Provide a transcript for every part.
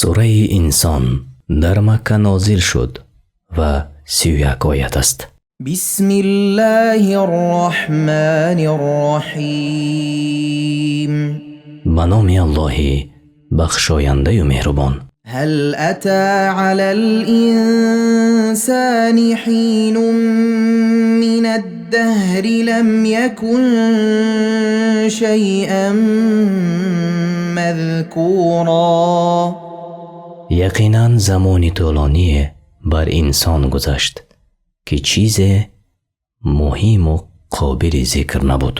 Сураи Инсон дар Макка нозил шуд ва 31 оят аст. بسم الله الرحمن الرحيم. Ба номи Аллоҳи бахшояндаю меҳрубон. هل أتى على الإنسان حين من الدهر لم يكن شيئا مذكورا. Яқинан, замони тӯлоние бар инсон гузашт, ки чизе муҳиму қобили зикр набуд.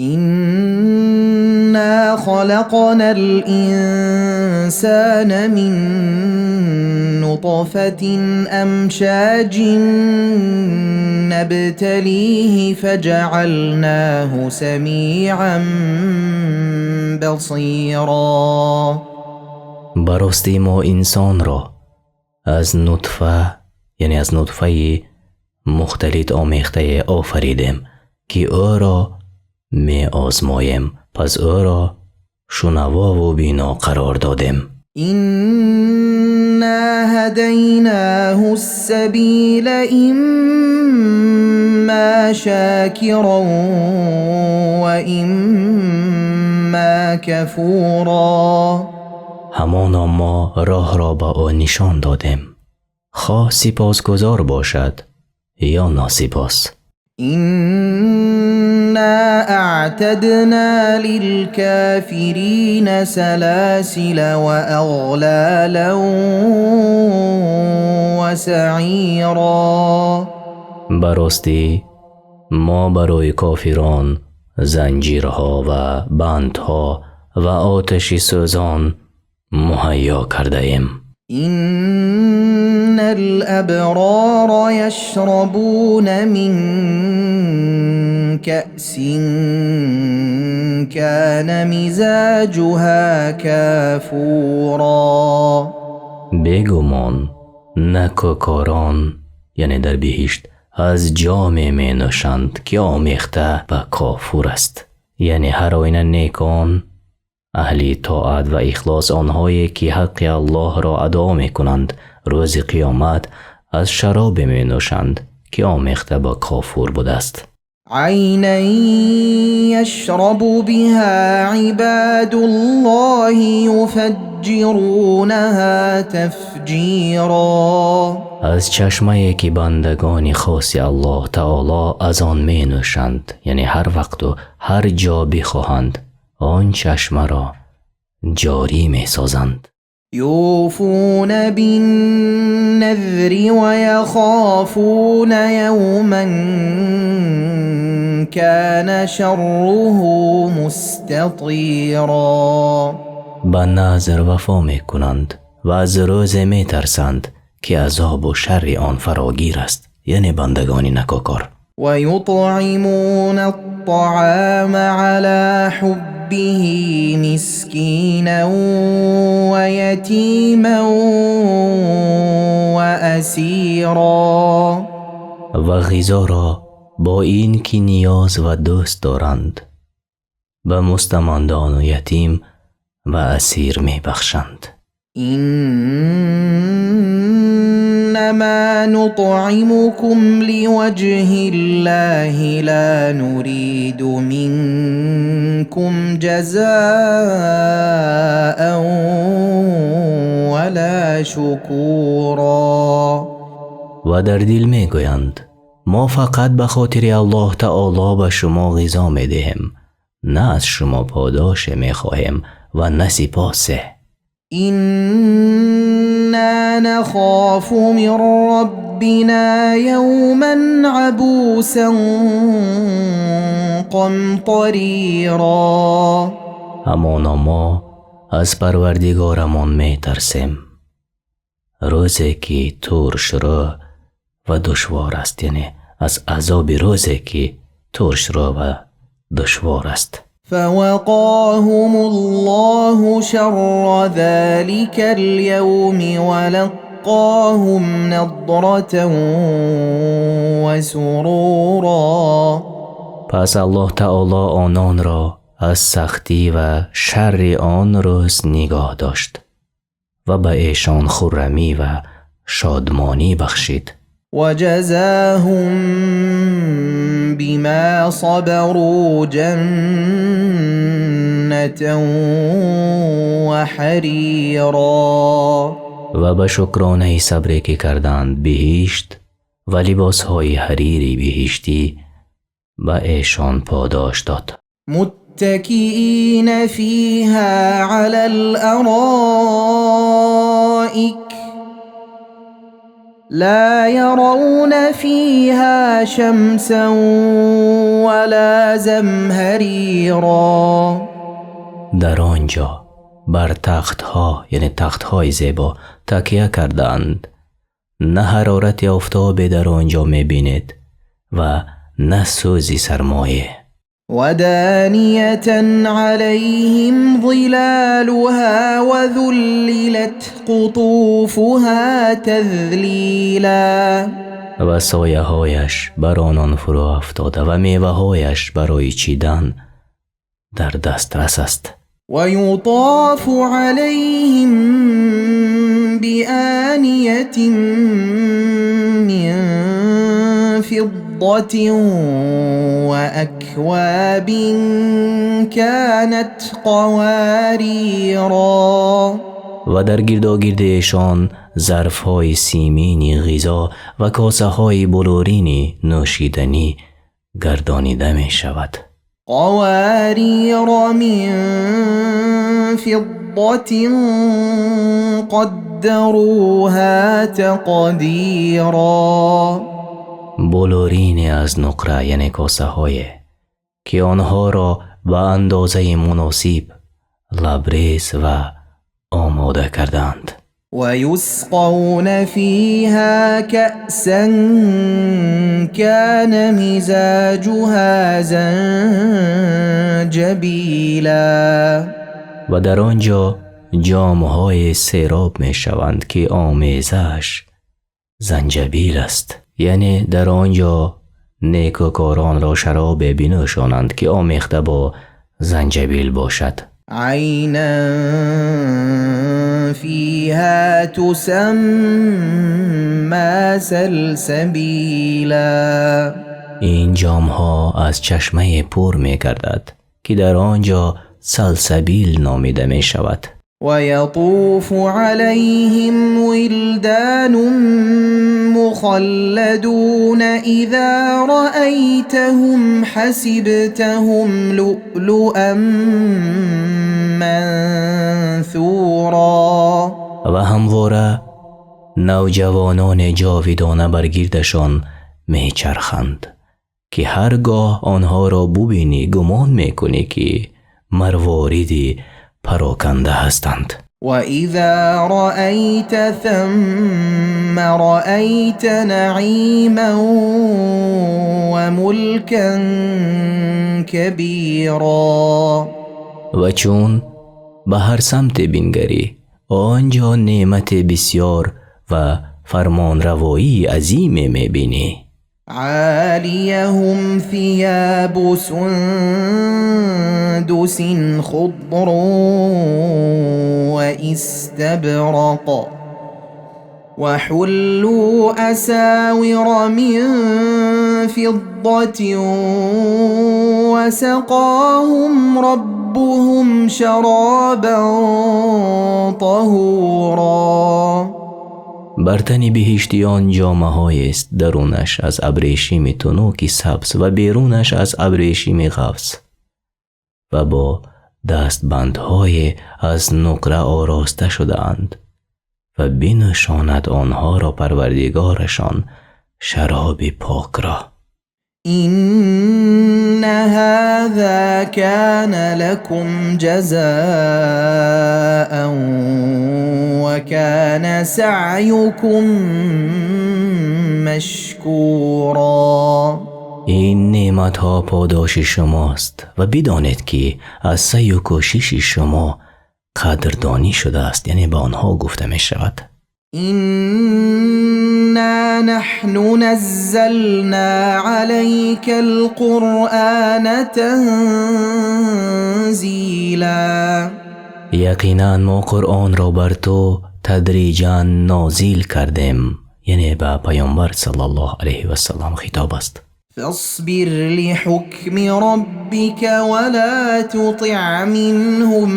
إنا خلقنا الإنسان من نطفة أمشاج نبتليه فجعلناه سميعا بصيرا. Ба ростӣ, мо инсонро аз нутфа, яъне аз нутфаи мухталит омехтае офаридем, ки ӯро меозмоем, пас ӯро шунавову бино қарор додем. إنا هديناه السبيل إما شاكرا وإما كفورا. Ҳамоно, мо роҳро ба ӯ нишон додем, хоҳ сипосгузор бошад ё носипос. إنا أعتدنا للكافرين سلاسل وأغلالا وسعيرا. Ба ростӣ, мо барои кофирон занҷирҳо ва бандҳо ва оташи сӯзон муҳайё кардаем. إن الأبرار يشربون من كأس كان مزاجها كافورا. Бегумон, некӯкорон, яъне дар биҳишт, аз ҷоме менӯшанд, ки омехта ба кофур аст, яъне ҳар оина некон, аҳли тоат ва ихлос, онҳое ки ҳаққи Аллоҳро адо мекунанд, рӯзи қиёмат аз шаробе менӯшанд, ки омехта ба кофур будааст. عينا يشرب بها عباد الله يفجرونها تفجيرا. Аз чашмае, ки бандагони хоси Аллоҳ таоло аз он менӯшанд, яъне ҳар вақту ҳар ҷо бихоҳанд, он чашмаро ҷорӣ месозанд. يوفون بالنذر ويخافون يوما كان شره مستطيرا. Ба назр вафо мекунанд ва аз рӯзе метарсанд, ки азобу шарри он фарогир аст, яъне бандагони некӯкор. ويطعمون الطعام على حبه مسكينا ويتيما وأسيرا. Ва ғизоро бо ин ки ниёз ва дӯст доранд, ба мустамандону ятим ва асир мебахшанд. إنما نطعمكم لوجه الله لا نريد منكم جزاء ولا شكورا. Ва дар дил мегӯянд: мо фақат ба хотири Аллоҳ таоло ба шумо ғизо медиҳем, на аз шумо подоше мехоҳем ва на сипосе. إنا نخاف من ربنا يوما عبوسا قمطريرا. Ҳамоно, мо аз Парвардигорамон метарсем рӯзе, ки туршрӯ ва душвор аст, яъне аз азоби рӯзе, ки туршрӯ ва душвор аст. فوقاهم الله شر ذلك اليوم ولقاهم نضرة وسرورا. Пас Аллоҳ таоло ононро аз сахтӣ ва шарри он рӯз нигоҳ дошт. ва ба эшон хуррамӣ ва шодмонӣ бахшид. وجزاهم بما صبروا جنة وحريرا. Ва ба шукронаи сабре ки карданд биҳишт ва либосҳои ҳарири биҳиштӣ ба эшон подош дод. متكئين فيها على الأرائك لا يرون فيها شمسا ولا زمهريرا. Дар он ҷо бар тахтҳо, яъне тахтҳои зебо, такя кардаанд. На ҳарорати офтобе дар он ҷо мебинед ва на сӯзи сармое. ودانية عليهم ظلالها وذللت قطوفها تذليلا. Ва сояҳояш бар онон фурӯ афтода ва меваҳояш барои чидан дар дастрас аст. ويطاف عليهم بآنية من فضة وأكواب كانت قواريرا. Ва дар гирдогирди эшон зарфҳои симини ғизо ва косаҳои булурини нӯшиданӣ гардонида мешавад. قوارير من فضة قدروها تقديرا. Булурине аз нуқра, яъне косаҳое ки онҳоро ба андозаи муносиб лабрез ва омода кардаанд. ويسقون فيها كأسا كان مزاجها زنجبيلا. Ва дар он ҷо ҷомҳое сероб мешаванд, ки омезааш занҷабил аст, яъне дар он ҷо некӯкоронро шаробе бинӯшонанд, ки омехта бо занҷабил бошад. عينا فيها تسمى سلسبيلا. Ин ҷомҳо аз чашмае пур мегардад, ки дар он ҷо Салсабил номида мешавад. ويطوف عليهم ولدان مخلدون إذا رأيتهم حسبتهم لؤلؤا منثورا. Ва ҳамвора навҷавонони ҷовидона бар гирдашон мечарханд, ки ҳар гоҳ онҳоро бубинӣ, гумон мекунӣ, ки марвориди пароканда ҳастанд. وإذا رأيت ثم رأيت نعيما وملكا كبيرا. Ва чун ба ҳар самте бингарӣ, он ҷо неъмати бисёр ва фармонравоии азиме мебинӣ. عاليهم ثياب سندس خضر واستبرق وحلوا أساور من فضة وسقاهم ربهم شرابا طهورا. Бар тани биҳиштиён ҷомаҳоест, дарунаш аз абрешими тунуки сабз ва берунаш аз абрешими ғафз ва бо дастбандҳое аз нуқра ороста шудаанд ва бинӯшонад онҳоро Парвардигорашон шароби покро. إن هذا كان لكم جزاء وكان سعيكم مشكورا. Ин неъматҳо подоши шумост ва бидонед, ки аз саъю кӯшиши шумо қадрдонӣ шудааст, яъне ба онҳо гуфта мешавад. إنا نحن نزلنا عليك القرآن تنزيلا. Яқинан мо Қуръонро бар ту тадриҷан нозил кардем, яъне ба паёмбар саллаллоҳу алайҳи васаллам хитоб аст. فاصبر لحكم ربك ولا تطع منهم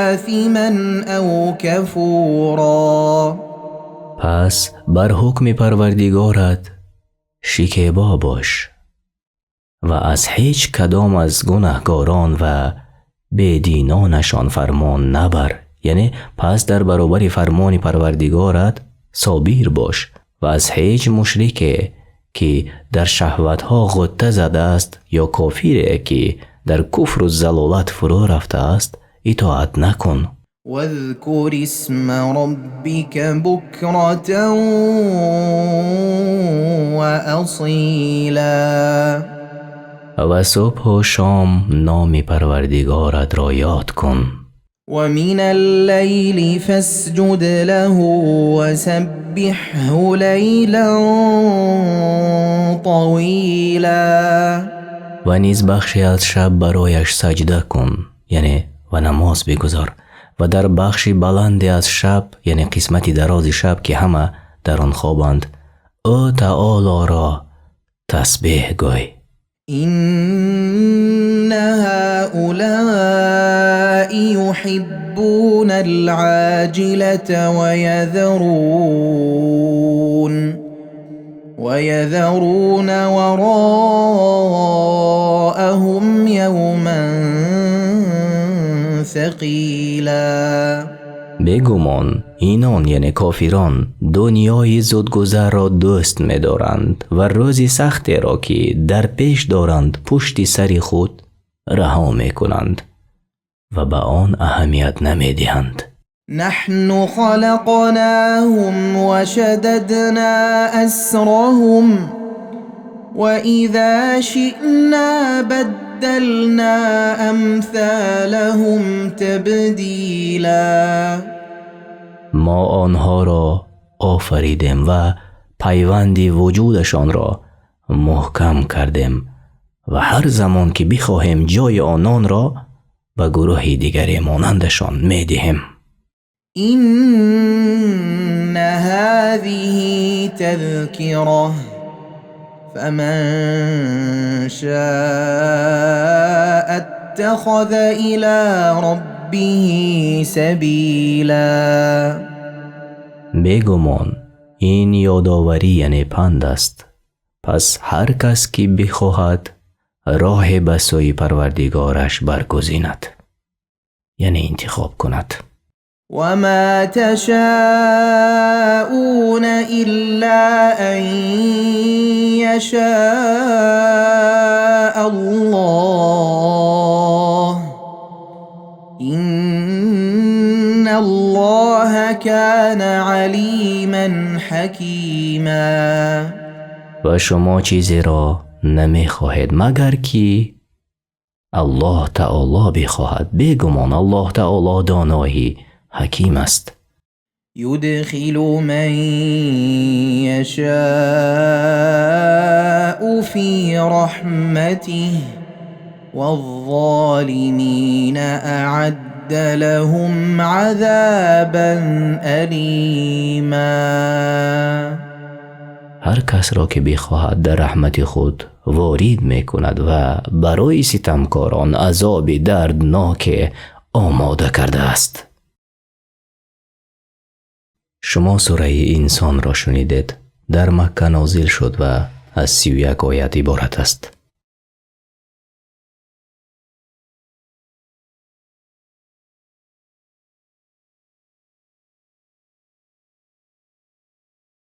آثما أو كفورا. Пас бар ҳукми парвардигорат шикебо бош ва аз ҳеҷ кадом аз гунаҳгорон ва бединонашон фармон набар, яъне пас дар баробари фармони парвардигорат собир бош ва аз ҳеҷ мушрике, ки дар шаҳватҳо ғӯта задааст, ё кофире, ки дар куфру залолат фурӯ рафтааст, итоат накун. واذكر اسم ربك بكرة وأصيلا. Ва субҳу шом номи парвардигоратро ёд кун. ومن الليل فاسجد له وسبحه ليلا طويلا. Ва низ бахше аз шаб барояш саҷда кун, яъне ва намоз бигузор, ва дар бахши баланде аз шаб, яъне қисмати дарози шаб, ки ҳама дар он хобанд, ӯ таолоро тасбеҳ гӯй. إن هؤلاء يحبون العاجلة ويذرون وراءهم يوما ثقيلا. Бегумон, инон, яъне кофирон, дунёи зудгузарро дӯст медоранд ва рӯзи сахтеро, ки дар пеш доранд, пушти сари худ раҳо мекунанд ва ба он аҳамият намедиҳанд. نحن خلقناهم وشددنا أسرهم وإذا شئنا بدلنا أمثالهم تبديلا. Мо онҳоро офаридем ва пайванди вуҷудашонро муҳкам кардем ва ҳар замон ки бихоҳем, ҷои ононро ба гурӯҳи дигаре монандашон медиҳем. إن هذه تذكرة فمن شاء اتخذ إلى ربه سبيلا. Бегумон, ин ёдоварӣ, яъне панд аст, пас ҳар кас ки бихоҳад, роҳе ба сӯи парвардигораш баргузинад, яъне интихоб кунад. وما تشاءون إلا أن يشاء الله إن الله كان عليما حكيما. Ва шумо чизеро намехоҳед, магар ки Аллоҳ таоло бихоҳад. Бегумон, Аллоҳ таоло донои ҳаким аст. يدخل من يشاء في رحمته والظالمين أعد لهم عذابا أليما. Ҳар касро ки бихоҳад, дар раҳмати худ ворид мекунад ва барои ситамкорон азоби дардноке омода кардааст. Шумо сураи Инсонро шунидед. Дар Макка нозил шуд ва аз 31 оят иборат аст.